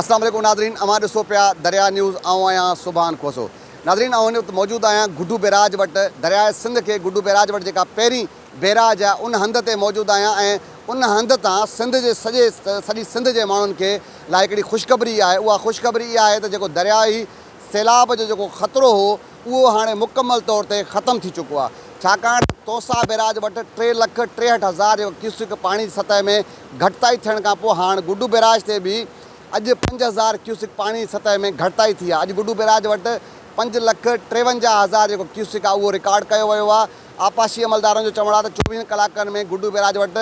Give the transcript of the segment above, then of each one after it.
اسلام عليڪم ناظرين اوهان ڏسو پيا درياء نيوز آئون آهيان سبحان کوسو ناظرين آئون هن وقت موجود آهيان گڊو بيراج وٽ درياء سنڌ کي گڊو بيراج وٽ جيڪا پهرين بيراج آهي ان هنڌ تي موجود آهيان ۽ ان هنڌ تان سنڌ جي سڄي سڄي سنڌ جي ماڻهن کي لاء هڪڙي خوشخبري آهي اها خوشخبري اها آهي ته جيڪو درياهي سيلاب جو جيڪو خطرو هو اهو هاڻي مڪمل طور تي ختم ٿي چڪو آهي ڇاڪاڻ ته تونسا بيراج وٽ 3,63,000 جيڪو ڪيوسڪ پاڻي جي سطح ۾ گهٽتائي ٿيڻ کان پوء هاڻ گڊو بيراج تي به اڄ 5000 ڪيوسڪ پاڻي جي سطح ۾ گهٽتائي ٿي آهي اڄ گڊو بيراج وٽ 5,53,000 جيڪو ڪيوسڪ آهي اهو رڪارڊ ڪيو ويو آهي آبپاشي عملدارن جو چوڻ آهي ته چوويهن ڪلاڪن ۾ گڊو بيراج وٽ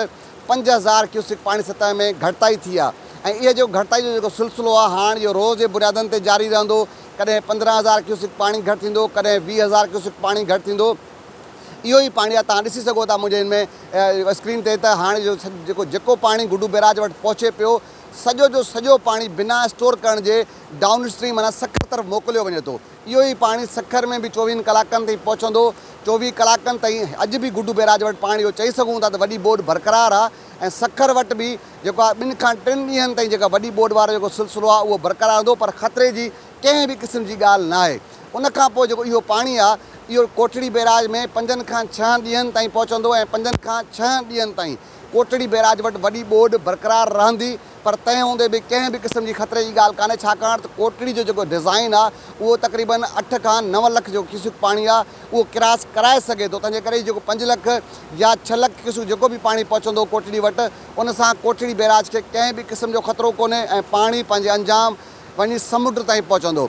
5000 ڪيوسڪ پاڻي سطح ۾ گهٽتائي ٿي آهي ۽ اهي جيڪو گهٽتائي جو جيڪو سلسلو آهي هاڻ اهو روز جي بنيادن تي جاري رهندو ڪڏهن 15,000 ڪيوسڪ پاڻي گهٽ ٿيندو ڪڏهن 20,000 ڪيوسڪ پاڻي گهٽ ٿيندو اهو ئي پاڻي آهي توهان ڏسي سگهو ٿا منهنجي هن ۾ اسڪرين تي ته هاڻي جو جيڪو جيڪو پاڻي گڊو بيراج وٽ پهچي پيو سڄو جو سڄو پاڻي بنا اسٽور ڪرڻ جي ڊائون اسٽريم معنيٰ سکر طرف موڪليو وڃي ٿو اهو ئي پاڻي سکر ۾ به چوويهن ڪلاڪن تائين پهچندو چوويهه ڪلاڪن تائين اڄ به گڊو بيراج وٽ پاڻي اهو چئي سگهون ٿا ته وڏي ٻوڏ برقرار آهي ۽ سکر وٽ به جيڪو آهي ٻن کان ٽن ڏينهن تائين جيڪا وڏي ٻوڏ وارو جيڪو سلسلو آهي اهو برقرار رهندو پر خطري جي ڪنهن به قسم جي ڳالهه ناهي. ان کان پوء جيڪو اهو پاڻي آ اهو ڪوٽڙي بئراج ۾ پنجن کان ڇهن ڏينهن تائين پهچندو ۽ پنجن کان ڇهن ڏينهن تائين ڪوٽڙي بئراج وٽ وڏي ٻوڏ برقرار رهندي پر تنهن هوندي به ڪنهن به قسم جي خطري جي ڳالهه ڪانهي ڇاڪاڻ ته ڪوٽڙي جو جيڪو ڊزائين آ اهو تقريبن اٺ کان نو لک جيڪو ڪيوسڪ پاڻي آ اهو ڪراس ڪرائي سگهي ٿو تنهنجي ڪري جيڪو پنج لک يا ڇهه لک ڪيوسڪ جيڪو به پاڻي پهچندو ڪوٽڙي وٽ ان سان ڪوٽڙي بئراج کي ڪنهن به قسم جو خطرو ڪونهي ۽ پاڻي پنهنجي انجام وڃي سمنڊ تائين پهچندو.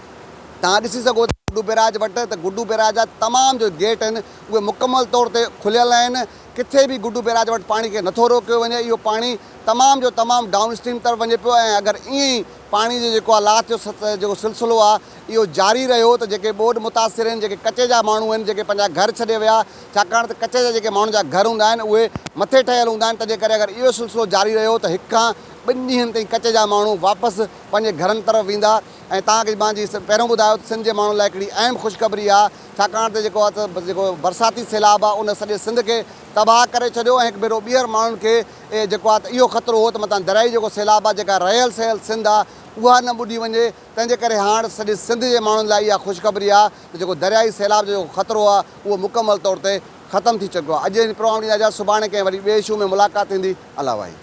توهان ڏسي سگهو ٿا گڊو بيراج وٽ ته گڊو بيراج جا تمام جو گيٽ آهن اهي مڪمل طور تي کليل آهن ڪٿي به گڊو بيراج وٽ پاڻي کي نٿو روڪيو وڃي اهو پاڻي تمام جو تمام ڊائون اسٽريم طرف وڃي پيو ۽ اگر ائين ئي پاڻي جو جيڪو آهي لاٿ جو جيڪو سلسلو آهي اهو جاري رهيو ته جيڪي ٻوڏ متاثر آهن جيڪي ڪچي جا ماڻهو آهن جيڪي پنهنجا گهر ڇڏي ويا ڇاڪاڻ ته ڪچي جا جيڪي ماڻهن جا گهر هوندا آهن اهي مٿي ٺهيل هوندا آهن تنهنجي ڪري اگر اهو سلسلو جاري رهيو ته هڪ کان ٻن ڏينهن تائين ڪچي جا ماڻهو واپس پنهنجي گهرن طرف ويندا ۽ توهان کي مان جي پهريون ٻڌايو ته سنڌ جي ماڻهن لاء هڪڙي اهم خوشخبري آهي ڇاڪاڻ ته جيڪو آهي ته جيڪو برساتي سيلاب آهي ان سڄي سنڌ کي تباهه ڪري ڇڏيو ۽ هڪ ڀيرو ٻيهر ماڻهن کي جيڪو آهي ته اهو خطرو هو ته متان دريائي جيڪو سيلاب آهي جيڪا رهيل سهيل سنڌ آهي اها نه ٻڏي وڃي تنهن جي ڪري هاڻ سڄي سنڌ جي ماڻهن لاء اها خوشخبري آهي ته جيڪو دريائي سيلاب جو جيڪو خطرو آهي اهو مڪمل طور تي ختم ٿي چڪو آهي اڄ هن پروگرام ڏيندا اجازت سڀاڻي ڪنهن وري ٻئي اشو ۾ ملاقات ٿيندي الله واهي.